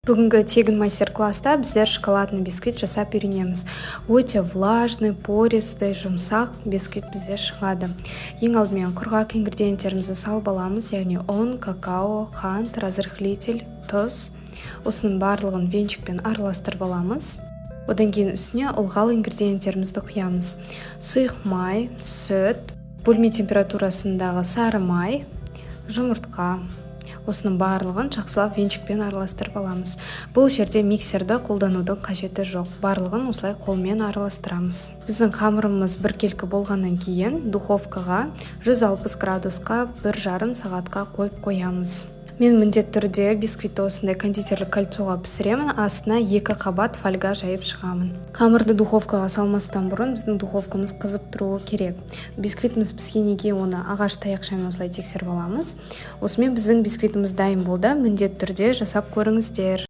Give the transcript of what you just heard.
Бүгінгі тегін мастер-класста біздер шоколадный бисквит жасап үйренеміз. Өте влажный, пористый, жұмсақ бисквит бізде шығады. Ең алдымен құрғақ ингредиенттерімізді салып аламыз, яғни ұн, какао, қант, разрыхлитель, тұз. Осының барлығын венчикпен араластырып аламыз. Одан кейін үстіне ылғал ингредиенттерімізді құямыз: сұйық май, сүт, бөлме температурасындағы сары май, жұмыртқа. Осының барлығын жақсылап венчикпен араластырып аламыз. Бұл жерде миксерді қолданудың қажеті жоқ, барлығын осылай қолмен араластырамыз. Біздің қамырымыз біркелкі болғаннан кейін духовкаға 160 градусқа 1,5 сағатқа қойып қоямыз. Мен міндетті түрде бисквитті осындай кондитерлік кольцоға пісіремін, астына екі қабат фольга жайып шығамын. Қамырды духовкаға салмастан бұрын біздің духовкамыз қызып тұруы керек. Бисквитіміз піскеннен кейін оны ағаш таяқшамен осылай тексеріп аламыз. Осымен біздің бисквитіміз дайын болды. Міндетті түрде жасап көріңіздер.